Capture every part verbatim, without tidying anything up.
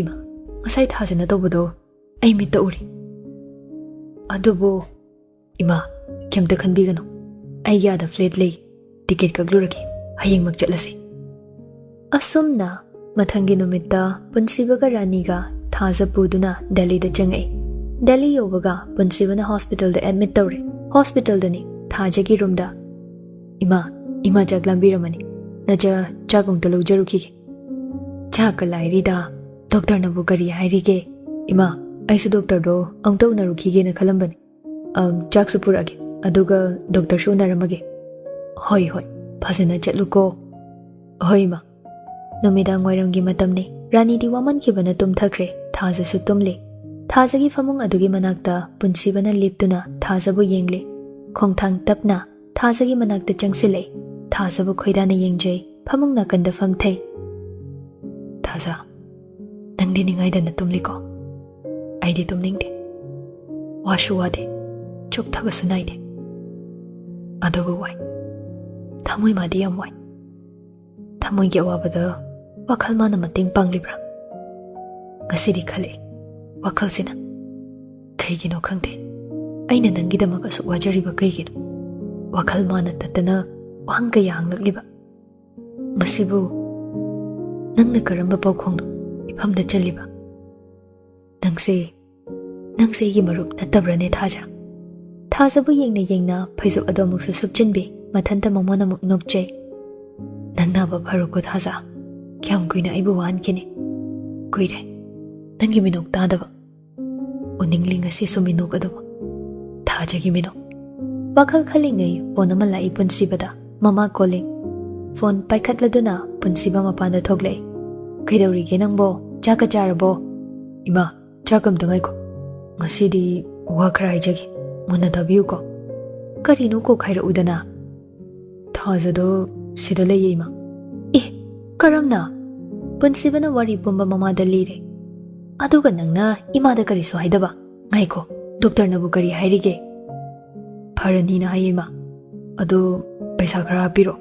ꯏꯃꯥ, ꯉꯁꯥꯏ ꯊꯥꯖꯅ ꯇꯧꯕꯗꯣ ꯑꯩ ꯃꯤꯠꯇ ꯎꯔꯤ꯫ ꯑꯗꯨꯕꯨ ꯏꯃꯥ, ꯀꯩꯝꯇ ꯈꯟꯕꯤꯒꯅꯨ, ꯑꯩꯒꯤ ꯑꯥꯗ ꯐ꯭ꯂꯦꯠ ꯂꯩ, ꯇꯤꯀꯦꯠ ꯀꯛꯂꯨꯔꯒꯦ, ꯍꯌꯦꯡꯃꯛ ꯆꯠꯂꯁꯤ꯫ ꯑꯁꯨꯝꯅ ꯃꯊꯪꯒꯤ ꯅꯨꯃꯤꯠꯇ ꯄꯨꯟꯁꯤꯕꯒ ꯔꯥꯅꯤꯒ ꯊꯥꯖ ꯄꯨꯗꯨꯅ ꯗꯦꯜꯂꯤꯗ ꯆꯪꯉꯛꯏ꯫ ꯗꯦꯜꯂꯤ ꯌꯧꯕꯒ ꯄꯨꯟꯁꯤꯕꯅ ꯍꯣꯁꯄꯤꯇꯥꯜꯗ ꯑꯦꯗꯃꯤꯠ ꯇꯧꯔꯦ꯫ ꯍꯣꯁꯄꯤꯇꯥꯜꯗꯅꯤ ꯊꯥꯖꯒꯤ ꯔꯨꯝꯗ꯫ "ꯏꯃꯥ, ꯏꯃꯥ ꯆꯥꯛ ꯂꯥꯝꯕꯤꯔꯝꯃꯅꯤ, ꯅꯆꯥ ꯆꯥꯛ ꯑꯃꯨꯛꯇ ꯂꯧꯖꯔꯨꯈꯤꯒꯦ꯫" "ꯆꯥꯛꯀ ꯂꯥꯏꯔꯤꯗ, ꯗꯣꯛꯇꯔꯅꯕꯨ ꯀꯔꯤ ꯍꯥꯏꯔꯤꯒꯦ?" "ꯏꯃꯥ, ꯑꯩꯁꯨ ꯗꯣꯛꯇꯔꯗꯣ ꯑꯃꯨꯛꯇ ꯎꯅꯔꯨꯈꯤꯒꯦꯅ ꯈꯜꯂꯝꯕꯅꯤ꯫ ꯑꯝ, ꯆꯥꯛꯁꯨ ꯄꯨꯔꯛꯑꯒꯦ, ꯑꯗꯨꯒ ꯗꯣꯛꯇꯔꯁꯨ ꯎꯅꯔꯝꯃꯒꯦ꯫" "ꯍꯣꯏ, ꯍꯣꯏ, ꯐꯖꯅ ꯆꯠꯂꯨꯀꯣ꯫" "ꯍꯣꯏ, ꯏꯃꯥ꯫" ꯅꯨꯃꯤꯗꯥꯡ ꯋꯥꯏꯔꯝꯒꯤ ꯃꯇꯝꯅꯤ꯫ ꯔꯥꯅꯤꯗꯤ ꯋꯥꯃꯟꯈꯤꯕꯅ ꯇꯨꯝꯊꯈ꯭ꯔꯦ꯫ ꯊꯥꯖꯁꯨ ꯇꯨꯝꯂꯤ꯫ ꯊꯥꯖꯒꯤ ꯐꯃꯨꯡ ꯑꯗꯨꯒꯤ ꯃꯅꯥꯛꯇ ꯄꯨꯟꯁꯤꯕꯅ ꯂꯦꯞꯇꯨꯅ ꯊꯥꯖꯕꯨ ꯌꯦꯡꯂꯤ꯫ ꯈꯣꯡꯊꯥꯡ ꯇꯞꯅ ꯊꯥꯖꯒꯤ ꯃꯅꯥꯛꯇ ꯆꯪꯁꯤꯜꯂꯛꯏ꯫ ꯊꯥꯖꯕꯨ ꯈꯣꯏꯗꯥꯅ ꯌꯦꯡꯖꯩ꯫ ꯐꯃꯨꯡ ꯅꯥꯀꯟꯗ ꯐꯝꯊꯩ꯫ "ꯊꯥꯖ, ꯅꯪꯗꯤ ꯅꯤꯡꯉꯥꯏꯗꯅ ꯇꯨꯝꯂꯤꯀꯣ? ꯑꯩꯗꯤ ꯇꯨꯝꯅꯤꯡꯗꯦ꯫ ꯋꯥꯁꯨ ꯋꯥꯗꯦ, ꯆꯣꯛꯊꯕꯁꯨ ꯅꯥꯏꯗꯦ꯫ ꯑꯗꯨꯕꯨ ꯋꯥꯏ꯫ ꯊꯃꯣꯏ ꯃꯥꯗꯤ ꯌꯥꯝ ꯋꯥꯏ꯫ ꯊꯃꯣꯏꯒꯤ ꯑꯋꯥꯕꯗ ꯋꯥꯈꯜ ꯃꯥꯅ ꯃꯇꯦꯡ ꯄꯥꯡꯂꯤꯕ꯭ꯔꯥ? ꯉꯁꯤꯗꯤ ꯈꯜꯂꯛꯑꯦ ꯋꯥꯈꯜꯁꯤꯅ꯫ ꯀꯩꯒꯤꯅꯣ ꯈꯪꯗꯦ, ꯑꯩꯅ ꯅꯪꯒꯤꯗꯃꯛ ꯑꯁꯨꯛ ꯋꯥꯖꯔꯤꯕ ꯀꯩꯒꯤꯅꯣ? ꯋꯥꯈꯜ ꯃꯥꯅ ꯇꯠꯇꯅ ꯋꯥꯍꯪ ꯀꯌꯥ ꯍꯪꯂꯛꯂꯤꯕ꯫ ꯃꯁꯤꯕꯨ ꯅꯪꯅ ꯀꯔꯝꯕ ꯄꯥꯎꯈꯣꯡꯅꯣ ꯏꯐꯝꯗ ꯆꯜꯂꯤꯕ? ꯅꯪꯁꯦ, ꯅꯪꯁꯦ ꯑꯩꯒꯤ ꯃꯔꯨꯞ ꯅꯠꯇꯕ꯭ꯔꯅꯦ, ꯊꯥꯖ?" ꯊꯥꯖꯕꯨ ꯌꯦꯡꯅ ꯌꯦꯡꯅ ꯐꯩꯖꯨꯞ ꯑꯗꯣ ꯑꯃꯨꯛꯁꯨ ꯁꯨꯞꯆꯤꯟꯕꯤ꯫ ꯃꯊꯟꯇ ꯃꯃꯣꯟ ꯑꯃꯨꯛ ꯅꯣꯛꯆꯩ꯫ "ꯅꯪ ꯅꯥꯕ ꯐꯔꯣꯀꯣ, ꯊꯥꯖ꯫ ꯀꯌꯥꯝ ꯀꯨꯏꯅ ꯑꯩꯕꯨ ꯋꯥꯍꯟꯈꯤꯅꯤ? ꯀꯨꯏꯔꯦ ꯅꯪꯒꯤ ꯃꯤꯅꯣꯛ ꯇꯥꯗꯕ꯫ ꯎꯅꯤꯡꯂꯤ ꯉꯁꯤꯁꯨ ꯃꯤꯅꯣꯛ ꯑꯗꯨꯕꯨ꯫" ꯊꯥꯖꯒꯤ ꯃꯤꯅꯣꯛ꯫ ꯋꯥꯈꯜ ꯈꯜꯂꯤꯉꯩ ꯐꯣꯟ ꯑꯃ ꯂꯥꯛꯏ ꯄꯨꯟꯁꯤꯕꯗ꯫ ꯃꯃꯥ ꯀꯣꯂꯤꯡ꯫ ꯐꯣꯟ ꯄꯥꯏꯈꯠꯂꯗꯨꯅ ꯄꯨꯟꯁꯤꯕ ꯃꯄꯥꯟꯗ ꯊꯣꯛꯂꯛꯏ꯫ "ꯀꯩꯗꯧꯔꯤꯒꯦ ꯅꯪꯕꯣ? ꯆꯥꯛꯀ ꯆꯥꯔꯕꯣ?" "ꯏꯃꯥ, ꯆꯥꯛ ꯑꯝꯇ ꯉꯥꯏꯈꯣ꯫ ꯉꯁꯤꯗꯤ ꯋꯥ ꯈꯔ ꯍꯥꯏꯖꯒꯦ꯫ ꯃꯨꯟꯅ ꯇꯥꯕꯤꯌꯨꯀꯣ꯫" "ꯀꯔꯤꯅꯣ ꯀꯣꯛ ꯍꯥꯏꯔꯛꯎꯗꯅ?" "ꯊꯥꯖꯗꯣ ꯁꯤꯗ ꯂꯩꯌꯦ, ꯏꯃꯥ꯫" "ꯑꯦ, ꯀꯔꯝꯅ?" ꯄꯨꯟꯁꯤꯕꯅ ꯋꯥꯔꯤ ꯄꯨꯝꯕ ꯃꯃꯥꯗ ꯂꯤꯔꯦ꯫ "ꯑꯗꯨꯒ ꯅꯪꯅ ꯏꯃꯥꯗ ꯀꯔꯤꯁꯨ ꯍꯥꯏꯗꯕ? ꯉꯥꯏꯈꯣ, ꯗꯣꯛꯇꯔꯅꯕꯨ ꯀꯔꯤ ꯍꯥꯏꯔꯤꯒꯦ?" "ꯐꯔꯅꯤꯅ ꯍꯥꯏꯌꯦ, ꯏꯃꯥ꯫ ꯑꯗꯣ ꯄꯩꯁꯥ ꯈꯔ ꯍꯥꯞꯄꯤꯔꯣ꯫"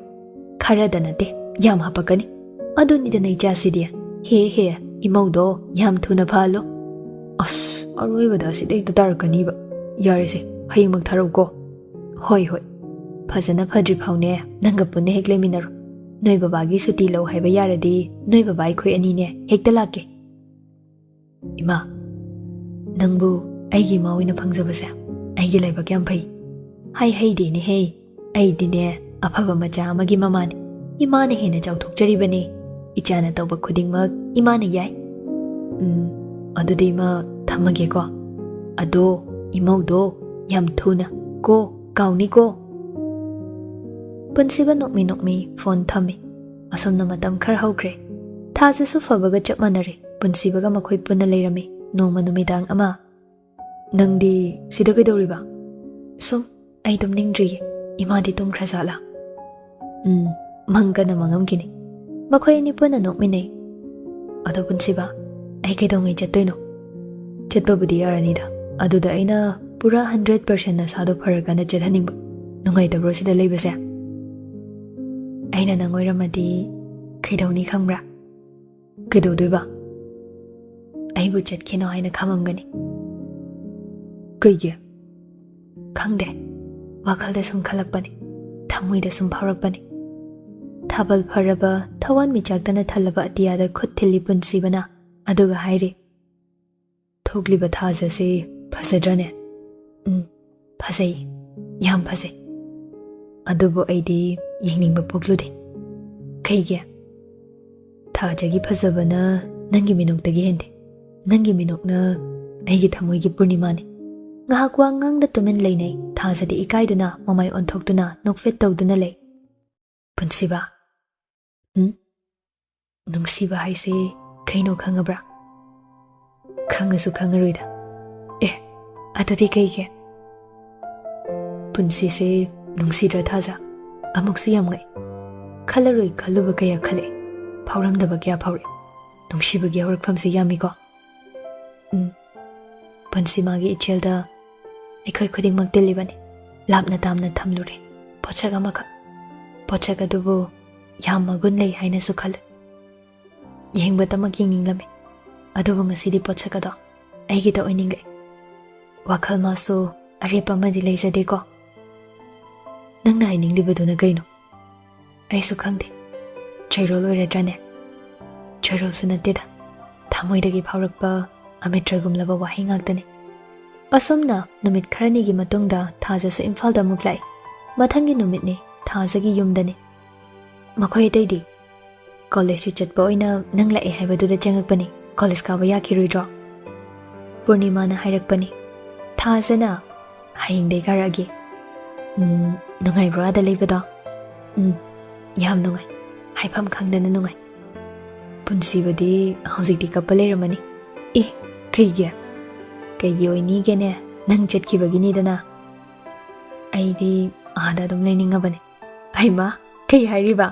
"ꯈꯔꯗ ꯅꯠꯇꯦ, ꯌꯥꯝ ꯍꯥꯞꯄꯛꯀꯅꯤ꯫ ꯑꯗꯨꯅꯤꯗꯅ ꯏꯆꯥꯁꯤꯗꯤ꯫ ꯍꯦ ꯍꯦ, ꯏꯃꯧꯗꯣ ꯌꯥꯝ ꯊꯨꯅ ꯐꯍꯜꯂꯣ꯫ ꯑꯁ, ꯑꯔꯣꯏꯕꯗ ꯑꯁꯤꯗ ꯍꯦꯛꯇ ꯇꯥꯔꯛꯀꯅꯤꯕ꯫ ꯌꯥꯔꯦꯁꯦ, ꯍꯌꯦꯡꯃꯛ ꯊꯥꯔꯛꯎꯀꯣ꯫ ꯍꯣꯏ, ꯍꯣꯏ꯫ ꯐꯖꯅ ꯐꯗ꯭ꯔꯤ ꯐꯥꯎꯅꯦ ꯅꯪꯒ ꯄꯨꯟꯅ ꯍꯦꯛ ꯂꯩꯃꯤꯟꯅꯔꯣ꯫ ꯅꯣꯏ ꯕꯕꯥꯒꯤ ꯁꯨꯇꯤ ꯂꯧ ꯍꯥꯏꯕ ꯌꯥꯔꯗꯤ ꯅꯣꯏ ꯕꯕꯥ ꯑꯩꯈꯣꯏ ꯑꯅꯤꯅꯦ ꯍꯦꯛꯇ ꯂꯥꯛꯀꯦ꯫ ꯏꯃꯥ, ꯅꯪꯕꯨ ꯑꯩꯒꯤ ꯏꯃꯥ ꯑꯣꯏꯅ ꯐꯪꯖꯕꯁꯦ ꯑꯩꯒꯤ ꯂꯥꯏꯕꯛ ꯌꯥꯝ ꯐꯩ꯫ ꯍꯥꯏ ꯍꯩꯗꯦꯅꯦꯍꯦ, ꯑꯩꯗꯤꯅꯦ ꯑꯐꯕ ꯃꯆꯥ ꯑꯃꯒꯤ ꯃꯃꯥꯅꯤ꯫ ꯏꯃꯥꯅ ꯍꯦꯟꯅ ꯆꯥꯎꯊꯣꯛꯆꯔꯤꯕꯅꯦ꯫ ꯏꯆꯥꯅ ꯇꯧꯕ ꯈꯨꯗꯤꯡꯃꯛ ꯏꯃꯥꯅ ꯌꯥꯏ꯫ ꯎꯝ, ꯑꯗꯨꯗꯤ ꯏꯃꯥ ꯊꯝꯃꯒꯦꯀꯣ꯫ ꯑꯗꯣ ꯏꯃꯧꯗꯣ ꯌꯥꯝ ꯊꯨꯅ ꯀꯣ ꯀꯥꯎꯅꯤꯀꯣ꯫ ꯄꯨꯟꯁꯤꯕ ꯅꯣꯛꯃꯤ ꯅꯣꯛꯃꯤ ꯐꯣꯟ ꯊꯝꯃꯤ꯫ ꯑꯁꯨꯝꯅ ꯃꯇꯝ ꯈꯔ ꯍꯧꯈ꯭ꯔꯦ꯫ ꯊꯥꯖꯁꯨ ꯐꯕꯒ ꯆꯞ ꯃꯥꯟꯅꯔꯦ꯫ ꯄꯨꯟꯁꯤꯕꯒ ꯃꯈꯣꯏ ꯄꯨꯟꯅ ꯂꯩꯔꯝꯃꯤ꯫ ꯅꯣꯡꯃ ꯅꯨꯃꯤꯗꯥꯡ ꯑꯃ, "ꯅꯪꯗꯤ ꯁꯤꯗ ꯀꯩꯗꯧꯔꯤꯕ?" "ꯁꯨꯝ, ꯑꯩ ꯇꯨꯝꯅꯤꯡꯗ꯭ꯔꯤꯌꯦ꯫ ꯏꯃꯥꯗꯤ ꯇꯨꯝꯈ꯭ꯔꯖꯥꯠꯂꯥ?" "ꯎꯝ, ꯃꯪ ꯀꯟꯅ ꯃꯪꯉꯝꯈꯤꯅꯤ꯫" ꯃꯈꯣꯏ ꯑꯅꯤ ꯄꯨꯟꯅ ꯅꯣꯛꯃꯤꯟꯅꯩ꯫ "ꯑꯗꯣ ꯄꯨꯟꯁꯤꯕ, ꯑꯩ ꯀꯩꯗꯧꯉꯩ ꯆꯠꯇꯣꯏꯅꯣ?" "ꯆꯠꯄꯕꯨꯗꯤ ꯌꯥꯔꯅꯤꯗ, ꯑꯗꯨꯗ ꯑꯩꯅ ꯄꯨꯔꯥ ꯍꯟꯗ꯭ꯔꯦꯠ ꯄꯥꯔꯁꯦꯟ ꯅꯁꯥꯗꯣ ꯐꯔꯀꯥꯟꯗ ꯆꯠꯍꯟꯅꯤꯡꯕ꯫ ꯅꯨꯡꯉꯥꯏꯇꯕ꯭ꯔꯣ ꯁꯤꯗ ꯂꯩꯕꯁꯦ?" "ꯑꯩꯅ ꯅꯪ ꯑꯣꯏꯔꯝꯃꯗꯤ ꯀꯩꯗꯧꯅꯤ ꯈꯪꯕ꯭ꯔꯥ?" "ꯀꯩꯗꯧꯗꯣꯏꯕ?" "ꯑꯩꯕꯨ ꯆꯠꯈꯤꯅꯣ ꯍꯥꯏꯅ ꯈꯝꯃꯝꯒꯅꯤ꯫" "ꯀꯩꯒꯤ?" "ꯈꯪꯗꯦ, ꯋꯥꯈꯜꯗ ꯁꯨꯝ ꯈꯜꯂꯛꯄꯅꯤ, ꯊꯃꯣꯏꯗ ꯁꯨꯝ ꯐꯥꯎꯔꯛꯄꯅꯤ꯫" ꯊꯥꯕꯜ ꯐꯔꯕ, ꯊꯋꯥꯟꯃꯤꯆꯥꯛꯇꯅ ꯊꯜꯂꯕ ꯑꯇꯤꯌꯥꯗ ꯈꯨꯠ ꯊꯤꯜꯂꯤ ꯄꯨꯟꯁꯤꯕꯅ, ꯑꯗꯨꯒ ꯍꯥꯏꯔꯤ, "ꯊꯣꯛꯂꯤꯕ ꯊꯥꯖꯁꯦ ꯐꯖꯗ꯭ꯔꯅꯦ?" "ꯎꯝ, ꯐꯖꯩ, ꯌꯥꯝ ꯐꯖꯩ꯫ ꯑꯗꯨꯕꯨ ꯑꯩꯗꯤ ꯌꯦꯡꯅꯤꯡꯕ ꯄꯣꯛꯂꯨꯗꯦ꯫" "ꯀꯩꯒꯤ?" "ꯊꯥꯖꯒꯤ ꯐꯖꯕꯅ ꯅꯪꯒꯤ ꯃꯤꯅꯣꯛꯇꯒꯤ ꯍꯦꯟꯗꯦ꯫ ꯅꯪꯒꯤ ꯃꯤꯅꯣꯛꯅ ꯑꯩꯒꯤ ꯊꯃꯣꯏꯒꯤ ꯄꯨꯔꯅꯤꯃꯥꯅꯤ꯫" ꯉꯥꯏꯍꯥꯛ ꯋꯥ ꯉꯥꯡꯗ ꯇꯨꯃꯤꯟ ꯂꯩꯅꯩ꯫ ꯊꯥꯖꯗꯤ ꯏꯀꯥꯏꯗꯨꯅ ꯃꯃꯥꯏ ꯑꯣꯟꯊꯣꯛꯇꯨꯅ ꯅꯣꯛꯐꯦꯠ ꯇꯧꯗꯨꯅ ꯂꯩ꯫ "ꯄꯨꯟꯁꯤꯕ, ꯎꯝ? ꯅꯨꯡꯁꯤꯕ ꯍꯥꯏꯁꯦ ꯀꯩꯅꯣ ꯈꯪꯉꯕ꯭ꯔꯥ?" "ꯈꯪꯉꯁꯨ ꯈꯪꯉꯔꯣꯏꯗ꯫" "ꯑꯦ, ꯑꯗꯨꯗꯤ ꯀꯩꯒꯤ?" "ꯄꯨꯟꯁꯤꯁꯦ ꯅꯨꯡꯁꯤꯗ꯭ꯔ ꯊꯥꯖ? ꯑꯃꯨꯛꯁꯨ ꯌꯥꯝ ꯉꯛꯏ꯫ ꯈꯜꯂꯔꯣꯏ ꯈꯜꯂꯨꯕ ꯀꯌꯥ ꯈꯜꯂꯛꯏ꯫ ꯐꯥꯎꯔꯝꯗꯕ ꯀꯌꯥ ꯐꯥꯎꯔꯛꯏ꯫ ꯅꯨꯡꯁꯤꯕꯒꯤ ꯍꯧꯔꯛꯐꯝꯁꯦ ꯌꯥꯝꯃꯤꯀꯣ꯫" "ꯎꯝ, ꯄꯨꯟꯁꯤ ꯃꯥꯒꯤ ꯏꯆꯦꯜꯗ ꯑꯩꯈꯣꯏ ꯈꯨꯗꯤꯡꯃꯛ ꯇꯤꯜꯂꯤꯕꯅꯤ꯫ ꯂꯥꯞꯅ ꯇꯥꯝꯅ ꯊꯝꯂꯨꯔꯦ ꯄꯣꯠꯁꯛ ꯑꯃꯈꯛ꯫ ꯄꯣꯠꯁꯛ ꯑꯗꯨꯕꯨ ꯌꯥꯝ ꯃꯒꯨꯟ ꯂꯩ ꯍꯥꯏꯅꯁꯨ ꯈꯜꯂꯨ꯫ ꯌꯦꯡꯕꯇꯃꯛ ꯌꯦꯡꯅꯤꯡꯂꯝꯃꯤ꯫ ꯑꯗꯨꯕꯨ ꯉꯁꯤꯗꯤ ꯄꯣꯠꯁꯛ ꯑꯗꯣ ꯑꯩꯒꯤꯗ ꯑꯣꯏꯅꯤꯡꯂꯦ꯫ ꯋꯥꯈꯜ ꯃꯥꯁꯨ ꯑꯔꯦꯞꯄ ꯑꯃꯗꯤ ꯂꯩꯖꯗꯦꯀꯣ꯫ ꯅꯪꯅ ꯍꯥꯏꯅꯤꯡꯂꯤꯕꯗꯨꯅ ꯀꯩꯅꯣ? ꯑꯩꯁꯨ ꯈꯪꯗꯦ꯫ ꯆꯣꯏꯔꯣꯜ ꯑꯣꯏꯔꯗ꯭ꯔꯥꯅꯦ? ꯆꯣꯏꯔꯣꯜꯁꯨ ꯅꯠꯇꯦꯗ꯫ ꯊꯃꯣꯏꯗꯒꯤ ꯐꯥꯎꯔꯛꯄ ꯑꯃꯤꯇ꯭ꯔꯒꯨꯝꯂꯕ ꯋꯥꯍꯩ ꯉꯥꯛꯇꯅꯤ꯫ ꯑꯁꯨꯝꯅ ꯅꯨꯃꯤꯠ ꯈꯔꯅꯤꯒꯤ ꯃꯇꯨꯡꯗ ꯊꯥꯖꯁꯨ ꯏꯝꯐꯥꯜꯗ ꯑꯃꯨꯛ ꯂꯥꯛꯏ꯫ ꯃꯊꯪꯒꯤ ꯅꯨꯃꯤꯠꯅꯤ, ꯊꯥꯖꯒꯤ ꯌꯨꯝꯗꯅꯤ꯫ ꯃꯈꯣꯏ ꯑꯇꯩꯗꯤ ꯀꯣꯂꯦꯖꯁꯨ ꯆꯠꯄ ꯑꯣꯏꯅ ꯅꯪ ꯂꯥꯛꯑꯦ ꯍꯥꯏꯕꯗꯨꯗ ꯆꯪꯉꯛꯄꯅꯤ, ꯀꯣꯂꯦꯖ ꯀꯥꯕ ꯌꯥꯈꯤꯔꯣꯏꯗ꯭ꯔꯣ? ꯄꯨꯔꯅꯤꯃꯥꯅ ꯍꯥꯏꯔꯛꯄꯅꯤ꯫ ꯊꯥꯖꯅ, "ꯍꯌꯦꯡꯗꯩ ꯀꯥꯔꯛꯑꯒꯦ꯫ ꯎꯝ, ꯅꯨꯡꯉꯥꯏꯕ꯭ꯔꯣ ꯑꯥꯗ ꯂꯩꯕꯗꯣ?" "ꯎꯝ, ꯌꯥꯝ ꯅꯨꯡꯉꯥꯏ꯫ ꯍꯥꯏꯐꯝ ꯈꯪꯗꯅ ꯅꯨꯡꯉꯥꯏ꯫" ꯄꯨꯟꯁꯤꯕꯗꯤ ꯍꯧꯖꯤꯛꯇꯤ ꯀꯞꯄ ꯂꯩꯔꯝꯃꯅꯤ꯫ "ꯑꯦ, ꯀꯩꯒꯤ? ꯀꯩꯒꯤ ꯑꯣꯏꯅꯤꯒꯦꯅꯦ? ꯅꯪ ꯆꯠꯈꯤꯕꯒꯤꯅꯤꯗꯅ꯫ ꯑꯩꯗꯤ ꯑꯥꯗ ꯑꯗꯨꯝ ꯂꯩꯅꯤꯡꯉꯕꯅꯦ꯫" "ꯍꯩꯃꯥ, ꯀꯩ ꯍꯥꯏꯔꯤꯕ?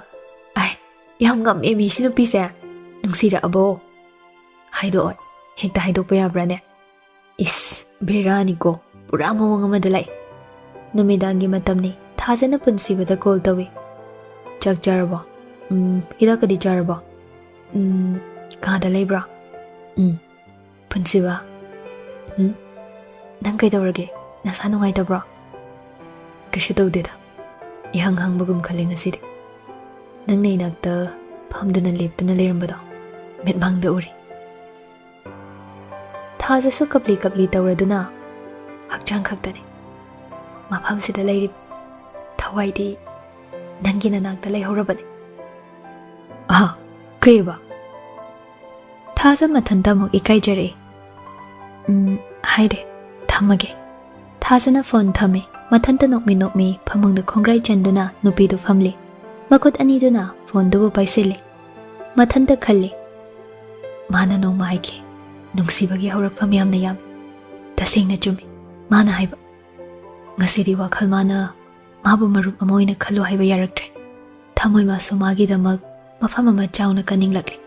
ꯑꯥꯏ, ꯌꯥꯝ ꯉꯝꯃꯦ ꯃꯤ ꯁꯤ ꯅꯨꯄꯤꯁꯦ꯫ ꯅꯨꯡꯁꯤꯔꯛꯑꯕꯣ?" "ꯍꯥꯏꯗꯣꯛꯑꯣ, ꯍꯦꯛꯇ ꯍꯥꯏꯗꯣꯛꯄ ꯌꯥꯕ꯭ꯔꯥꯅꯦ?" ꯏꯁ, ꯕꯦꯔꯥꯅꯤꯀꯣ, ꯄꯨꯔꯥ ꯃꯑꯣꯡ ꯑꯃꯗ ꯂꯥꯛꯏ꯫ ꯅꯨꯃꯤꯗꯥꯡꯒꯤ ꯃꯇꯝꯅꯤ, ꯊꯥꯖꯅ ꯄꯨꯟꯁꯤꯕꯗ ꯀꯣꯜ ꯇꯧꯏ꯫ "ꯆꯥꯛ ꯆꯥꯔꯕꯣ? ꯎꯝ, ꯍꯤꯗꯥꯛꯀꯗꯤ ꯆꯥꯔꯕꯣ? ꯎꯝ, ꯀꯥꯗ ꯂꯩꯕ꯭ꯔꯣ? ꯎꯝ, ꯄꯨꯟꯁꯤꯕ? ꯎꯝ, ꯅꯪ ꯀꯩꯗꯧꯔꯒꯦ? ꯅꯁꯥ ꯅꯨꯡꯉꯥꯏꯇꯕ꯭ꯔꯣ?" "ꯀꯩꯁꯨ ꯇꯧꯗꯦꯗ꯫ ꯏꯍꯪ ꯍꯪꯕꯒꯨꯝ ꯈꯜꯂꯦ ꯉꯁꯤꯗꯤ꯫ ꯅꯪꯅ ꯏꯅꯥꯛꯇ ꯐꯝꯗꯨꯅ ꯂꯦꯞꯇꯨꯅ ꯂꯩꯔꯝꯕꯗꯣ ꯃꯤꯠꯃꯥꯡꯗ ꯎꯔꯦ꯫" ꯊꯥꯖꯁꯨ ꯀꯞꯂꯤ ꯀꯞꯂꯤ ꯇꯧꯔꯗꯨꯅ, "ꯍꯛꯆꯥꯡ ꯈꯛꯇꯅꯤ ꯃꯐꯝꯁꯤꯗ ꯂꯩꯔꯤꯕ, ꯊꯋꯥꯏꯗꯤ ꯅꯪꯒꯤ ꯅꯅꯥꯛꯇ ꯂꯩꯍꯧꯔꯕꯅꯤ꯫" "ꯑꯍ, ꯀꯩꯕ?" ꯊꯥꯖ ꯃꯊꯟꯇ ꯑꯃꯨꯛ ꯏꯀꯥꯏꯖꯔꯛꯏ꯫ "ꯎꯝ, ꯍꯥꯏꯗꯦ, ꯊꯝꯃꯒꯦ꯫" ꯊꯥꯖꯅ ꯐꯣꯟ ꯊꯝꯃꯤ꯫ ꯃꯊꯟꯇ ꯅꯣꯛꯃꯤ ꯅꯣꯛꯃꯤ ꯐꯃꯨꯡꯗ ꯈꯣꯡꯒ꯭ꯔꯥꯏ ꯆꯟꯗꯨꯅ ꯅꯨꯄꯤꯗꯨ ꯐꯝꯂꯤ꯫ ꯃꯈꯨꯠ ꯑꯅꯤꯗꯨꯅ ꯐꯣꯟꯗꯨꯕꯨ ꯄꯥꯏꯁꯤꯜꯂꯤ꯫ ꯃꯊꯟꯇ ꯈꯜꯂꯤ, "ꯃꯥꯅ ꯅꯣꯡꯃ ꯍꯥꯏꯈꯤ, ꯅꯨꯡꯁꯤꯕꯒꯤ ꯍꯧꯔꯛꯐꯝ ꯌꯥꯝꯅ ꯌꯥꯝꯃꯤ꯫ ꯇꯁꯦꯡꯅ ꯆꯨꯝꯃꯤ ꯃꯥꯅ ꯍꯥꯏꯕ꯫ ꯉꯁꯤꯗꯤ ꯋꯥꯈꯜ ꯃꯥꯅ ꯃꯥꯕꯨ ꯃꯔꯨꯞ ꯑꯃ ꯑꯣꯏꯅ ꯈꯜꯂꯨ ꯍꯥꯏꯕ ꯌꯥꯔꯛꯇ꯭ꯔꯦ꯫ ꯊꯃꯣꯏ ꯃꯥꯁꯨ ꯃꯥꯒꯤꯗꯃꯛ ꯃꯐꯝ ꯑꯃ ꯆꯥꯎꯅ ꯀꯟꯅꯤꯡꯂꯛꯂꯤ꯫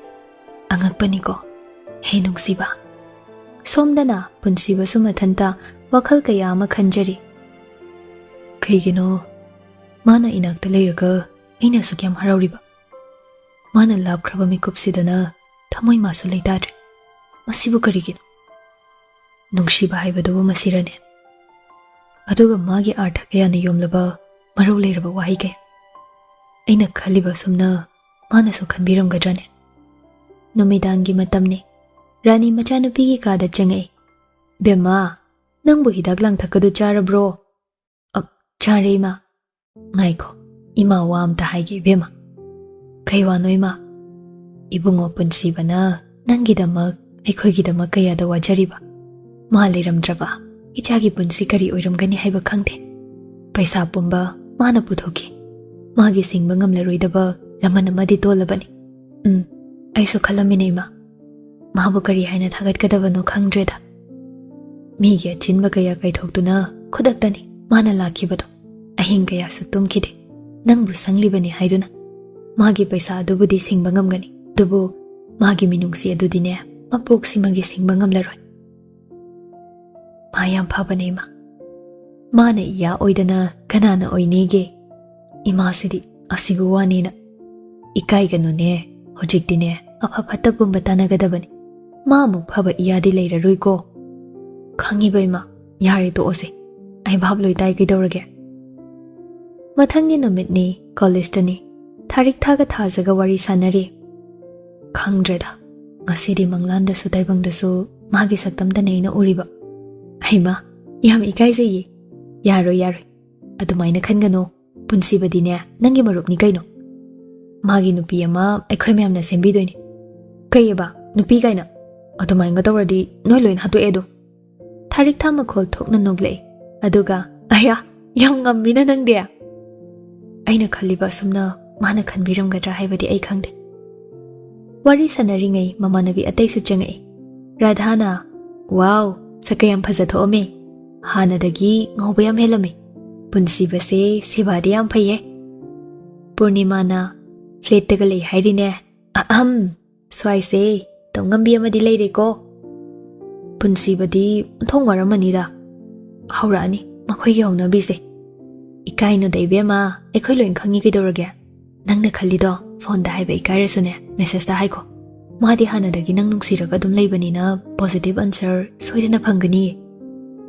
ꯑꯉꯛꯄꯅꯤꯀꯣ, ꯍꯦ ꯅꯨꯡꯁꯤꯕ꯫" ꯁꯣꯝꯗꯅ ꯄꯨꯟꯁꯤꯕꯁꯨ ꯃꯊꯟꯇ ꯋꯥꯈꯜ ꯀꯌꯥ ꯑꯃ ꯈꯟꯖꯔꯤ꯫ "ꯀꯩꯒꯤꯅꯣ ꯃꯥꯅ ꯏꯅꯥꯛꯇ ꯂꯩꯔꯒ ꯑꯩꯅ ꯑꯁꯨꯛ ꯌꯥꯝ ꯍꯔꯥꯎꯔꯤꯕ? ꯃꯥꯅ ꯂꯥꯞꯈ꯭ꯔꯕ ꯃꯤꯀꯨꯞꯁꯤꯗꯅ ꯊꯃꯣꯏ ꯃꯥꯁꯨ ꯂꯩꯇꯥꯗ꯭ꯔꯦ꯫ ꯃꯁꯤꯕꯨ ꯀꯔꯤꯒꯤꯅꯣ? ꯅꯨꯡꯁꯤꯕ ꯍꯥꯏꯕꯗꯨꯕꯨ ꯃꯁꯤꯔꯅꯦ? ꯑꯗꯨꯒ ꯃꯥꯒꯤ ꯑꯥꯔꯊ ꯀꯌꯥꯅ ꯌꯣꯝꯂꯕ ꯃꯔꯧ ꯂꯩꯔꯕ ꯋꯥꯍꯩ ꯀꯌꯥ꯫ ꯑꯩꯅ ꯈꯜꯂꯤꯕ ꯑꯁꯨꯝꯅ ꯃꯥꯅꯁꯨ ꯈꯟꯕꯤꯔꯝꯒꯗ꯭ꯔꯅꯦ? ꯅꯨꯃꯤꯗꯥꯡꯒꯤ ꯃꯇꯝꯅꯤ꯫ ꯔꯥꯅꯤ ꯃꯆꯥꯅꯨꯄꯤꯒꯤ ꯀꯥꯗ ꯆꯪꯉꯛꯏ꯫ "ꯕꯦꯝꯃ, ꯅꯪꯕꯨ ꯍꯤꯗꯥꯛ ꯂꯥꯡꯊꯛꯀꯗꯨ ꯆꯥꯔꯕ꯭ꯔꯣ?" "ꯑ, ꯆꯥꯔꯦ, ꯏꯃꯥ꯫" "ꯉꯥꯏꯈꯣ, ꯏꯃꯥ ꯋꯥ ꯑꯝꯇ ꯍꯥꯏꯒꯦ, ꯏꯕꯦꯝꯃ꯫" "ꯀꯩ ꯋꯥꯅꯣ, ꯏꯃꯥ?" "ꯏꯕꯨꯡꯉꯣ ꯄꯨꯟꯁꯤꯕꯅ ꯅꯪꯒꯤꯗꯃꯛ, ꯑꯩꯈꯣꯏꯒꯤꯗꯃꯛ ꯀꯌꯥꯗ ꯋꯥꯖꯔꯤꯕ꯫ ꯃꯥ ꯂꯩꯔꯝꯗ꯭ꯔꯕ ꯏꯆꯥꯒꯤ ꯄꯨꯟꯁꯤ ꯀꯔꯤ ꯑꯣꯏꯔꯝꯒꯅꯤ ꯍꯥꯏꯕ ꯈꯪꯗꯦ꯫ ꯄꯩꯁꯥ ꯄꯨꯝꯕ ꯃꯥꯅ ꯄꯨꯊꯣꯛꯈꯤ꯫ ꯃꯥꯒꯤ ꯁꯤꯡꯕ ꯉꯝꯂꯔꯣꯏꯗꯕ ꯂꯃꯟ ꯑꯃꯗꯤ ꯇꯣꯜꯂꯕꯅꯤ꯫" "ꯎꯝ, ꯑꯩꯁꯨ ꯈꯜꯂꯝꯃꯤꯅꯦ, ꯏꯃꯥ꯫ ꯃꯥꯕꯨ ꯀꯔꯤ ꯍꯥꯏꯅ ꯊꯥꯒꯠꯀꯗꯕꯅꯣ ꯈꯪꯗ꯭ꯔꯦꯗ꯫ ꯃꯤꯒꯤ ꯑꯆꯤꯟꯕ ꯀꯌꯥ ꯀꯥꯏꯊꯣꯛꯇꯨꯅ ꯈꯨꯗꯛꯇꯅꯤ ꯃꯥꯅ ꯂꯥꯛꯈꯤꯕꯗꯣ꯫ ꯑꯍꯤꯡ ꯀꯌꯥꯁꯨ ꯇꯨꯝꯈꯤꯗꯦ, ꯅꯪꯕꯨ ꯁꯪꯂꯤꯕꯅꯤ ꯍꯥꯏꯗꯨꯅ꯫ ꯃꯥꯒꯤ ꯄꯩꯁꯥ ꯑꯗꯨꯕꯨꯗꯤ ꯁꯤꯡꯕ ꯉꯝꯒꯅꯤ, ꯑꯗꯨꯕꯨ ꯃꯥꯒꯤ ꯃꯤꯅꯨꯡꯁꯤ ꯑꯗꯨꯗꯤꯅꯦ, ꯃꯄꯣꯛꯁꯤꯃꯒꯤ ꯁꯤꯡꯕ ꯉꯝꯂꯔꯣꯏ꯫ ꯃꯥ ꯌꯥꯝ ꯐꯕꯅꯦ, ꯏꯃꯥ꯫ ꯃꯥꯅ ꯏꯌꯥ ꯑꯣꯏꯗꯅ ꯀꯅꯥꯅ ꯑꯣꯏꯅꯤꯒꯦ? ꯏꯃꯥꯁꯤꯗꯤ ꯑꯁꯤꯕꯨ ꯋꯥꯅꯦꯅ꯫" "ꯏꯀꯥꯏꯒꯅꯨꯅꯦ, ꯍꯧꯖꯤꯛꯇꯤꯅꯦ ꯑꯐ ꯐꯠꯇ ꯄꯨꯝꯕ ꯇꯥꯟꯅꯒꯗꯕꯅꯤ꯫ ꯃꯥ ꯑꯃꯨꯛ ꯐꯕ ꯏꯌꯥꯗꯤ ꯂꯩꯔꯔꯣꯏꯀꯣ꯫" "ꯈꯪꯉꯤꯕ, ꯏꯃꯥ꯫ ꯌꯥꯔꯦ, ꯇꯣꯛꯑꯁꯦ꯫ ꯑꯩ ꯚꯥꯞ ꯂꯣꯏ ꯇꯥꯏ, ꯀꯩꯗꯧꯔꯒꯦ?" ꯃꯊꯪꯒꯤ ꯅꯨꯃꯤꯠꯅꯤ, ꯀꯣꯂꯦꯖꯇꯅꯤ꯫ ꯊꯥꯔꯤꯛ ꯊꯥꯒ ꯊꯥꯖꯒ ꯋꯥꯔꯤ ꯁꯥꯟꯅꯔꯤ꯫ "ꯈꯪꯗ꯭ꯔꯦꯗ, ꯉꯁꯤꯗꯤ ꯃꯪꯂꯥꯟꯗꯁꯨ ꯇꯥꯏꯕꯪꯗꯁꯨ ꯃꯥꯒꯤ ꯁꯛꯇꯝꯗꯅꯦ ꯑꯩꯅ ꯎꯔꯤꯕ꯫" "ꯍꯩꯃꯥ, ꯌꯥꯝ ꯏꯀꯥꯏꯖꯩꯌꯦ꯫" "ꯌꯥꯔꯣꯏ, ꯌꯥꯔꯣꯏ, ꯑꯗꯨꯃꯥꯏꯅ ꯈꯟꯒꯅꯨ꯫ ꯄꯨꯟꯁꯤꯕꯗꯤꯅꯦ ꯅꯪꯒꯤ ꯃꯔꯨꯞꯅꯤ ꯀꯩꯅꯣ꯫" "ꯃꯥꯒꯤ ꯅꯨꯄꯤ ꯑꯃ ꯑꯩꯈꯣꯏ ꯃꯌꯥꯝꯅ ꯁꯦꯝꯕꯤꯗꯣꯏꯅꯤ꯫" "ꯀꯩꯑꯕ, ꯅꯨꯄꯤ ꯀꯥꯏꯅ? ꯑꯗꯨꯃꯥꯏꯅꯒ ꯇꯧꯔꯗꯤ ꯅꯣꯏ ꯂꯣꯏꯅ ꯍꯥꯠꯇꯣꯛꯑꯦ ꯑꯗꯨꯝ꯫" ꯊꯥꯔꯤꯛ ꯊꯥ ꯃꯈꯣꯜ ꯊꯣꯛꯅ ꯅꯣꯛꯂꯛꯏ, ꯑꯗꯨꯒ, "ꯑꯌꯥ, ꯌꯥꯝ ꯉꯝꯃꯤꯅ ꯅꯪꯗꯤ!" ꯑꯩꯅ ꯈꯜꯂꯤꯕ ꯑꯁꯨꯝꯅ ꯃꯥꯅ ꯈꯟꯕꯤꯔꯝꯒꯗ꯭ꯔꯥ ꯍꯥꯏꯕꯗꯤ ꯑꯩ ꯈꯪꯗꯦ꯫ ꯋꯥꯔꯤ ꯁꯥꯟꯅꯔꯤꯉꯩ ꯃꯃꯥꯟꯅꯕꯤ ꯑꯇꯩꯁꯨ ꯆꯪꯉꯛꯏ꯫ ꯔꯥꯙꯥꯅ, "ꯋꯥꯎ, ꯁꯛꯀ ꯌꯥꯝ ꯐꯖ ꯊꯣꯛꯑꯝꯃꯦ꯫ ꯍꯥꯟꯅꯗꯒꯤ ꯉꯧꯕ ꯌꯥꯝ ꯍꯦꯜꯂꯝꯃꯦ꯫ ꯄꯨꯟꯁꯤꯕꯁꯦ ꯁꯦꯕꯥꯗꯤ ꯌꯥꯝ ꯐꯩꯌꯦ꯫" ꯄꯨꯔꯅꯤꯃꯥꯅ, "ꯐ꯭ꯂꯦꯠꯇꯒ ꯂꯩ ꯍꯥꯏꯔꯤꯅꯦ꯫ ꯑꯍꯝ, ꯁ꯭ꯋꯥꯏꯁꯦ ꯇꯧꯉꯝꯕꯤ ꯑꯃꯗꯤ ꯂꯩꯔꯦꯀꯣ꯫" "ꯄꯨꯟꯁꯤꯕꯗꯤ ꯑꯣꯟꯊꯣꯡ ꯋꯥꯔꯝꯃꯅꯤꯗ꯫" "ꯍꯧꯔꯛꯑꯅꯤ ꯃꯈꯣꯏꯒꯤ ꯍꯧꯅꯕꯤꯁꯦ꯫" "ꯏꯀꯥꯏꯅꯨꯗ ꯏꯕꯦꯝꯃ, ꯑꯩꯈꯣꯏ ꯂꯣꯏ ꯈꯪꯉꯤ ꯀꯩꯗꯧꯔꯒꯦ꯫ ꯅꯪꯅ ꯈꯜꯂꯤꯗꯣ ꯐꯣꯟꯗ ꯍꯥꯏꯕ ꯏꯀꯥꯏꯔꯁꯨꯅꯦ, ꯃꯦꯁꯦꯖꯇ ꯍꯥꯏꯈꯣ꯫ ꯃꯥꯗꯤ ꯍꯥꯟꯅꯗꯒꯤ ꯅꯪ ꯅꯨꯡꯁꯤꯔꯒ ꯑꯗꯨꯝ ꯂꯩꯕꯅꯤꯅ positive answer ꯁꯣꯏꯗꯅ ꯐꯪꯒꯅꯤꯌꯦ꯫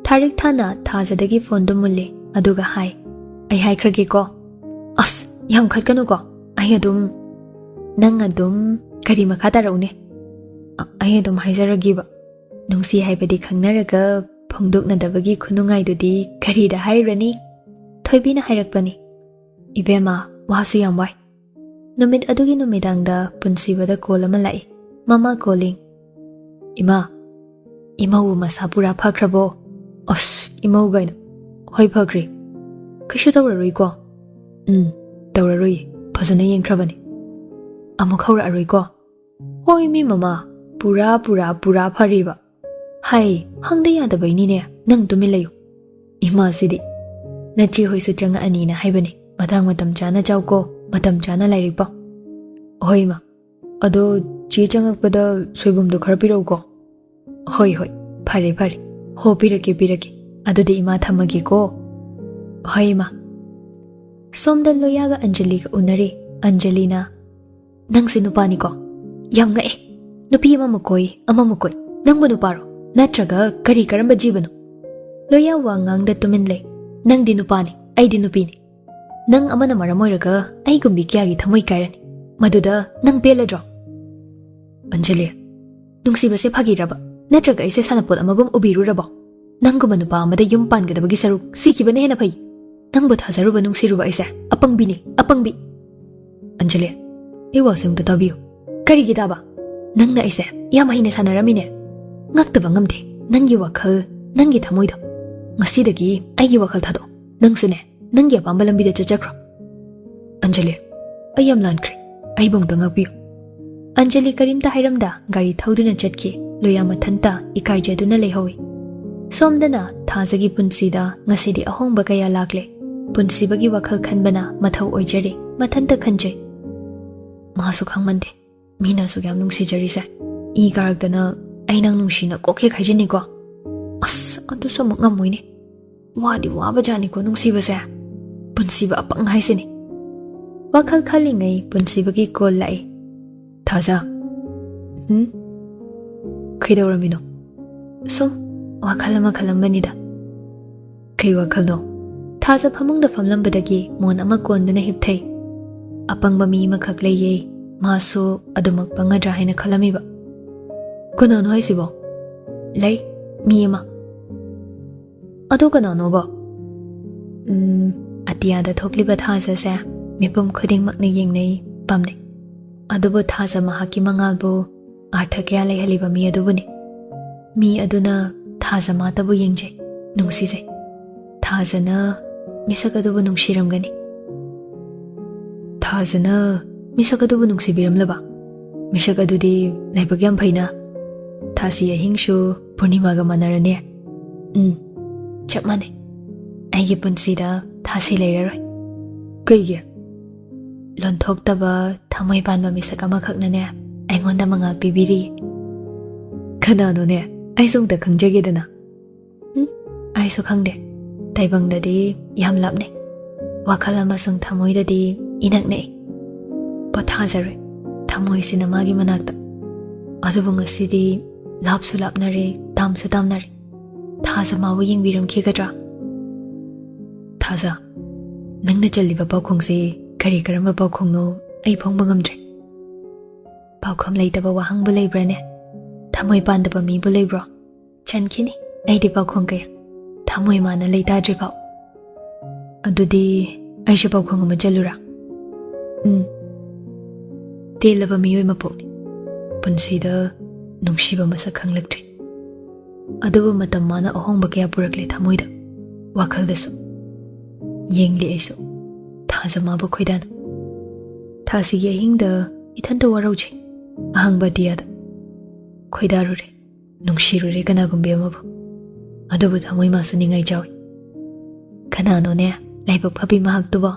ꯊꯥꯔꯤꯛ ꯊꯥꯅ ꯊꯥꯖꯗꯒꯤ ꯐꯣꯟꯗꯨ ꯃꯨꯜꯂꯤ, ꯑꯗꯨꯒ ꯍꯥꯏ, "ꯑꯩ ꯍꯥꯏꯈ꯭ꯔꯒꯦꯀꯣ꯫ ꯑꯁ, ꯌꯥꯝ ꯈꯠꯀꯅꯨꯀꯣ꯫ ꯑꯩ ꯑꯗꯨꯝ, ꯅꯪ ꯑꯗꯨꯝ ꯀꯔꯤ ꯃꯈꯥ ꯇꯥꯔꯛꯎꯅꯦ? ꯑ-, ꯑꯩ ꯑꯗꯨꯝ ꯍꯥꯏꯖꯔꯒꯦꯕ꯫ ꯅꯨꯡꯁꯤ ꯍꯥꯏꯕꯗꯤ ꯈꯪꯅꯔꯒ ꯐꯣꯡꯗꯣꯛꯅꯗꯕꯒꯤ ꯈꯨꯅꯨꯡꯉꯥꯏꯗꯨꯗꯤ ꯀꯔꯤꯗ ꯍꯥꯏꯔꯨꯔꯅꯤ?" ꯊꯣꯏꯕꯤꯅ ꯍꯥꯏꯔꯛꯄꯅꯤ꯫ "ꯏꯕꯦꯝꯃ, ꯋꯥꯁꯨ ꯌꯥꯝ ꯋꯥꯏ꯫" ꯅꯨꯃꯤꯠ ꯑꯗꯨꯒꯤ ꯅꯨꯃꯤꯗꯥꯡꯗ ꯄꯨꯟꯁꯤꯕꯗ ꯀꯣꯜ ꯑꯃ ꯂꯥꯛꯏ꯫ ꯃꯃꯥ ꯀꯣꯂꯤꯡ꯫ "ꯏꯃꯥ, ꯏꯃꯧ ꯃꯁꯥ ꯄꯨꯔꯥ ꯐꯈ꯭ꯔꯕꯣ?" "ꯑꯁ, ꯏꯃꯧ ꯀꯥꯏꯅ꯫ ꯍꯣꯏ, ꯐꯈ꯭ꯔꯦ꯫ ꯀꯩꯁꯨ ꯇꯧꯔꯔꯣꯏꯀꯣ?" "ꯎꯝ, ꯇꯧꯔꯔꯣꯏ꯫ ꯐꯖꯅ ꯌꯦꯡꯈ꯭ꯔꯕꯅꯤ꯫ ꯑꯃꯨꯛ ꯍꯧꯔꯛꯑꯔꯣꯏꯀꯣ?" "ꯍꯣꯏ ꯃꯤ ꯃꯃꯥ, ꯄꯨꯔꯥ, ꯄꯨꯔꯥ, ꯄꯨꯔꯥ ꯐꯔꯦꯕ꯫" "ꯍꯥꯏ, ꯍꯪꯗ ꯌꯥꯗꯕꯩꯅꯤꯅꯦ, ꯅꯪ ꯇꯨꯃꯤꯟ ꯂꯩꯌꯨ꯫" "ꯏꯃꯥꯁꯤꯗꯤ, ꯅꯆꯦ ꯍꯣꯏꯁꯨ ꯆꯪꯉꯛꯑꯅꯤꯅ ꯍꯥꯏꯕꯅꯦ, ꯃꯇꯥꯡ ꯃꯇꯝ ꯆꯥꯅ ꯆꯥꯎꯀꯣ, ꯃꯇꯝ ꯆꯥꯅ ꯂꯥꯏꯔꯤꯛ ꯄꯥꯎ꯫" "ꯍꯣꯏ ꯏꯃꯥ꯫ ꯑꯗꯣ ꯆꯦ ꯆꯪꯉꯛꯄꯗ ꯁꯣꯏꯕꯨꯝꯗꯣ ꯈꯔ ꯄꯤꯔꯛꯎꯀꯣ꯫" "ꯍꯣꯏ, ꯍꯣꯏ, ꯐꯔꯦ, ꯐꯔꯦ꯫ ꯍꯣ, ꯄꯤꯔꯛꯀꯦ, ꯄꯤꯔꯛꯀꯦ꯫ ꯑꯗꯨꯗꯤ ꯏꯃꯥ ꯊꯝꯃꯒꯦꯀꯣ꯫" "ꯍꯣꯏ ꯏꯃꯥ꯫" ꯁꯣꯝꯗ ꯂꯣꯌꯥꯒ ꯑꯟꯖꯂꯤꯒ ꯎꯅꯔꯤ꯫ ꯑꯟꯖꯂꯤꯅ, "ꯅꯪꯁꯦ ꯅꯨꯄꯥꯅꯤꯀꯣ? ꯌꯥꯝ ꯉꯛꯑꯦ꯫ ꯅꯨꯄꯤ ꯑꯃꯃꯨꯛ ꯀꯣꯏ, ꯑꯃꯃꯨꯛ ꯀꯣꯏ꯫ ꯅꯪꯕꯨ ꯅꯨꯄꯥꯔꯣ? ꯅꯠꯇ꯭ꯔꯒ ꯀꯔꯤ ꯀꯔꯝꯕ ꯖꯤꯕꯅꯣ?" ꯂꯣꯌꯥ ꯋꯥ ꯉꯥꯡꯗ ꯇꯨꯃꯤꯟ ꯂꯩ꯫ "ꯅꯪꯗꯤ ꯅꯨꯄꯥꯅꯤ, ꯑꯩꯗꯤ ꯅꯨꯄꯤꯅꯤ꯫ ꯅꯪ ꯑꯃꯅ ꯃꯔꯝ ꯑꯣꯏꯔꯒ ꯑꯩꯒꯨꯝꯕꯤ ꯀꯌꯥꯒꯤ ꯊꯃꯣꯏ ꯀꯥꯏꯔꯅꯤ? ꯃꯗꯨꯗ ꯅꯪ ꯄꯦꯜꯂꯗ꯭ꯔꯣ?" ꯑꯟꯖꯂꯤ, "ꯅꯨꯡꯁꯤꯕꯁꯦ ꯐꯥꯒꯤꯔꯕ? ꯅꯠꯇ꯭ꯔꯒ ꯑꯩꯁꯦ ꯁꯥꯟꯅꯄꯣꯠ ꯑꯃꯒꯨꯝ ꯎꯕꯤꯔꯨꯔꯕꯣ? ꯅꯪꯒꯨꯝꯕ ꯅꯨꯄꯥ ꯑꯃꯗ ꯌꯨꯝ ꯄꯥꯟꯒꯗꯕꯒꯤ ꯁꯔꯨꯛ ꯁꯤꯈꯤꯕꯅ ꯍꯦꯟꯅ ꯐꯩ꯫ ꯅꯪꯕꯨ ꯊꯥꯖꯔꯨꯕ ꯅꯨꯡꯁꯤꯔꯨꯕ ꯑꯩꯁꯦ ꯑꯄꯪꯕꯤꯅꯤ, ꯑꯄꯪꯕꯤ꯫" ꯑꯟꯖꯂꯤ, "ꯑꯩ ꯋꯥꯁꯦ ꯑꯃꯨꯛꯇ ꯇꯥꯕꯤꯌꯨ꯫" "ꯀꯔꯤꯒꯤ ꯇꯥꯕ? ꯅꯪꯅ ꯑꯩꯁꯦ ꯌꯥꯝ ꯍꯩꯅ ꯁꯥꯟꯅꯔꯝꯃꯤꯅꯦ꯫ ꯉꯛꯇꯕ ꯉꯝꯗꯦ꯫ ꯅꯪꯒꯤ ꯋꯥꯈꯜ, ꯅꯪꯒꯤ ꯊꯃꯣꯏꯗꯣ꯫ ꯉꯁꯤꯗꯒꯤ ꯑꯩꯒꯤ ꯋꯥꯈꯜ ꯊꯥꯗꯣꯛꯑꯣ꯫ ꯅꯪꯁꯨꯅꯦ, ꯅꯪꯒꯤ ꯑꯄꯥꯝꯕ ꯂꯝꯕꯤꯗ ꯆꯠꯆꯈ꯭ꯔꯣ꯫" ꯑꯟꯖꯂꯤ, "ꯑꯩ ꯌꯥꯝ ꯂꯥꯟꯈ꯭ꯔꯦ꯫ ꯑꯩꯕꯨ ꯑꯃꯨꯛꯇ ꯉꯥꯛꯄꯤꯌꯨ꯫" ꯑꯟꯖꯂꯤ ꯀꯔꯤꯝꯇ ꯍꯥꯏꯔꯝꯗ ꯒꯥꯔꯤ ꯊꯧꯗꯨꯅ ꯆꯠꯈꯤ꯫ ꯂꯣꯌꯥ ꯃꯊꯟꯇ ꯏꯀꯥꯏꯖꯗꯨꯅ ꯂꯩꯍꯧꯏ꯫ ꯁꯣꯝꯗꯅ ꯊꯥꯖꯒꯤ ꯄꯨꯟꯁꯤꯗ ꯉꯁꯤꯗꯤ ꯑꯍꯣꯡꯕ ꯀꯌꯥ ꯂꯥꯛꯂꯦ꯫ ꯄꯨꯟꯁꯤꯕꯒꯤ ꯋꯥꯈꯜ ꯈꯟꯕꯅ ꯃꯊꯧ ꯑꯣꯏꯖꯔꯤ꯫ ꯃꯊꯟꯇ ꯈꯟꯖꯩ, "ꯃꯥꯁꯨ ꯈꯪꯃꯟꯗꯦ, ꯃꯤꯅ ꯑꯁꯨꯛ ꯌꯥꯝ ꯅꯨꯡꯁꯤꯖꯔꯤꯁꯦ꯫ ꯏ ꯀꯥꯔꯛꯇꯅ ꯑꯩ ꯅꯪ ꯅꯨꯡꯁꯤꯅ ꯀꯣꯛ ꯍꯦꯛ ꯍꯥꯏꯖꯤꯟꯅꯤꯀꯣ꯫ ꯑꯁ, ꯑꯗꯨꯁꯨ ꯑꯃꯨꯛ ꯉꯝꯃꯣꯏꯅꯦ꯫ ꯋꯥꯗꯤ ꯋꯥꯕ ꯖꯥꯠꯅꯤꯀꯣ ꯅꯨꯡꯁꯤꯕꯁꯦ꯫ ꯄꯨꯟꯁꯤꯕ ꯑꯄꯪ ꯍꯥꯏꯁꯤꯅꯤ꯫" ꯋꯥꯈꯜ ꯈꯜꯂꯤꯉꯩ ꯄꯨꯟꯁꯤꯕꯒꯤ ꯀꯣꯜ ꯂꯥꯛꯏ꯫ "ꯊꯥꯖ꯫" ꯎꯝ? ꯀꯩꯗꯧꯔꯝꯃꯤꯅꯣ? ꯁꯨꯝ ꯋꯥꯈꯜ ꯑꯃ ꯈꯜꯂꯝꯕꯅꯤꯗ꯫ ꯀꯩ ꯋꯥꯈꯜꯅꯣ? ꯊꯥꯖ ꯐꯃꯨꯡꯗ ꯐꯝꯂꯝꯕꯗꯒꯤ ꯃꯣꯟ ꯑꯃ ꯀꯣꯟꯗꯨꯅ ꯍꯤꯞꯊꯩ꯫ ꯑꯄꯪꯕ ꯃꯤ ꯑꯃꯈꯛ ꯂꯩꯌꯦ, ꯃꯥꯁꯨ ꯑꯗꯨꯃꯛ ꯄꯪꯒꯗ꯭ꯔꯥ ꯍꯥꯏꯅ ꯈꯜꯂꯝꯃꯤꯕ꯫ ꯀꯅꯥꯅꯣ ꯍꯥꯏꯁꯤꯕꯣ? ꯂꯩ, ꯃꯤ ꯑꯃ꯫ ꯑꯗꯣ ꯀꯅꯥꯅꯣꯕ? ꯎꯝ, ꯑꯇꯤꯌꯥꯗ ꯊꯣꯛꯂꯤꯕ ꯊꯥꯖꯁꯦ ꯃꯤꯄꯨꯝ ꯈꯨꯗꯤꯡꯃꯛꯅ ꯌꯦꯡꯅꯩ, ꯄꯥꯝꯅꯩ꯫ ꯑꯗꯨꯕꯨ ꯊꯥꯖ ꯃꯍꯥꯛꯀꯤ ꯃꯉꯥꯜꯕꯨ ꯑꯥꯔꯊ ꯀꯌꯥ ꯂꯩꯍꯜꯂꯤꯕ ꯃꯤ ꯑꯗꯨꯕꯨꯅꯤ꯫ ꯃꯤ ꯑꯗꯨꯅ ꯊꯥꯖ ꯃꯥꯇꯕꯨ ꯌꯦꯡꯖꯩ, ꯅꯨꯡꯁꯤꯖꯩ꯫ ꯊꯥꯖꯅ ꯃꯤꯁꯛ ꯑꯗꯨꯕꯨ ꯅꯨꯡꯁꯤꯔꯝꯒꯅꯤ꯫ ꯊꯥꯖꯅ ꯃꯤꯁꯛ ꯑꯗꯨꯕꯨ ꯅꯨꯡꯁꯤꯕꯤꯔꯝꯂꯕ? ꯃꯤꯁꯛ ꯑꯗꯨꯗꯤ ꯂꯥꯏꯕꯛ ꯌꯥꯝ ꯐꯩꯅ꯫ ꯊꯥꯁꯤ ꯑꯍꯤꯡꯁꯨ ꯄꯨꯔꯅꯤꯃꯥꯒ ꯃꯥꯟꯅꯔꯅꯤ꯫ ꯎꯝ, ꯆꯞ ꯃꯥꯟꯅꯩ꯫ ꯑꯩꯒꯤ ꯄꯨꯟꯁꯤꯗ ꯊꯥꯁꯤ ꯂꯩꯔꯔꯣꯏ꯫ ꯀꯩꯒꯤ? ꯂꯣꯟꯊꯣꯛꯇꯕ ꯊꯃꯣꯏ ꯄꯥꯟꯕ ꯃꯤꯁꯛ ꯑꯃꯈꯛꯅꯅꯦ ꯑꯩꯉꯣꯟꯗ ꯃꯉꯥꯜ ꯄꯤꯕꯤꯔꯤ꯫ ꯀꯅꯥꯅꯣꯅꯦ? ꯑꯩꯁꯨ ꯑꯃꯨꯛꯇ ꯈꯪꯖꯒꯦꯗꯅ꯫ ꯎꯝ, ꯑꯩꯁꯨ ꯈꯪꯗꯦ꯫ ꯇꯥꯏꯕꯪꯗꯗꯤ ꯌꯥꯝ ꯂꯥꯞꯅꯩ, ꯋꯥꯈꯜ ꯑꯃꯁꯨꯡ ꯊꯃꯣꯏꯗꯗꯤ ꯏꯅꯛ ꯅꯛꯏ꯫ ꯄꯣꯊꯥꯖꯔꯣꯏ ꯊꯃꯣꯏꯁꯤꯅ ꯃꯥꯒꯤ ꯃꯅꯥꯛꯇ꯫ ꯑꯗꯨꯕꯨ ꯉꯁꯤꯗꯤ ꯂꯥꯞꯁꯨ ꯂꯥꯞꯅꯔꯦ, ꯇꯥꯝꯁꯨ ꯇꯥꯝꯅꯔꯦ꯫ ꯊꯥꯖ ꯃꯥꯕꯨ ꯌꯦꯡꯕꯤꯔꯝꯈꯤꯒꯗ꯭ꯔꯥ? ꯊꯥꯖ, ꯅꯪꯅ ꯆꯜꯂꯤꯕ ꯄꯥꯎꯈꯣꯡꯁꯤ ꯀꯔꯤ ꯀꯔꯝꯕ ꯄꯥꯎꯈꯣꯡꯅꯣ? ꯑꯩ ꯐꯣꯡꯕ ꯉꯝꯗ꯭ꯔꯦ꯫ ꯄꯥꯎꯈꯨꯝ ꯂꯩꯇꯕ ꯋꯥꯍꯪꯕꯨ ꯂꯩꯕ꯭ꯔꯥꯅꯦ? ꯊꯃꯣꯏ ꯄꯥꯟꯗꯕ ꯃꯤꯕꯨ ꯂꯩꯕ꯭ꯔꯣ? ꯆꯟꯈꯤꯅꯤ ꯑꯩꯗꯤ ꯄꯥꯎꯈꯣꯡ ꯀꯌꯥ, ꯊꯃꯣꯏ ꯃꯥꯅ ꯂꯩꯇꯥꯗ꯭ꯔꯤꯐꯥꯎ꯫ ꯑꯗꯨꯗꯤ ꯑꯩꯁꯨ ꯄꯥꯎꯈꯣꯡ ꯑꯃ ꯆꯜꯂꯨꯔꯥ? ꯎꯝ꯫ ꯇꯦꯜꯂꯕ ꯃꯤꯑꯣꯏ ꯃꯄꯣꯛꯅꯤ꯫ ꯄꯨꯟꯁꯤꯗ ꯅꯨꯡꯁꯤꯕ ꯃꯁꯛ ꯈꯪꯂꯛꯇ꯭ꯔꯤ꯫ ꯑꯗꯨꯕꯨ ꯃꯇꯝ ꯃꯥꯅ ꯑꯍꯣꯡꯕ ꯀꯌꯥ ꯄꯨꯔꯛꯂꯦ ꯊꯃꯣꯏꯗ, ꯋꯥꯈꯜꯗꯁꯨ꯫ ꯌꯦꯡꯂꯤ ꯑꯩꯁꯨ ꯊꯥꯖ ꯃꯥꯕꯨ ꯈꯣꯏꯗꯥꯅ꯫ ꯊꯥꯁꯤꯒꯤ ꯑꯍꯤꯡꯗ ꯏꯊꯟꯇ ꯋꯥꯔꯧꯖꯩ꯫ ꯑꯍꯥꯡꯕ ꯑꯇꯤꯌꯥꯗ ꯈꯣꯏꯗꯥꯔꯨꯔꯦ, ꯅꯨꯡꯁꯤꯔꯨꯔꯦ ꯀꯅꯥꯒꯨꯝꯕꯤ ꯑꯃꯕꯨ꯫ ꯑꯗꯨꯕꯨ ꯊꯃꯣꯏ ꯃꯥꯁꯨ ꯅꯤꯡꯉꯥꯏ ꯆꯥꯎꯏ꯫ ꯀꯅꯥꯅꯣꯅꯦ ꯂꯥꯏꯕꯛ ꯐꯕꯤ ꯃꯍꯥꯛꯇꯨꯕꯣ?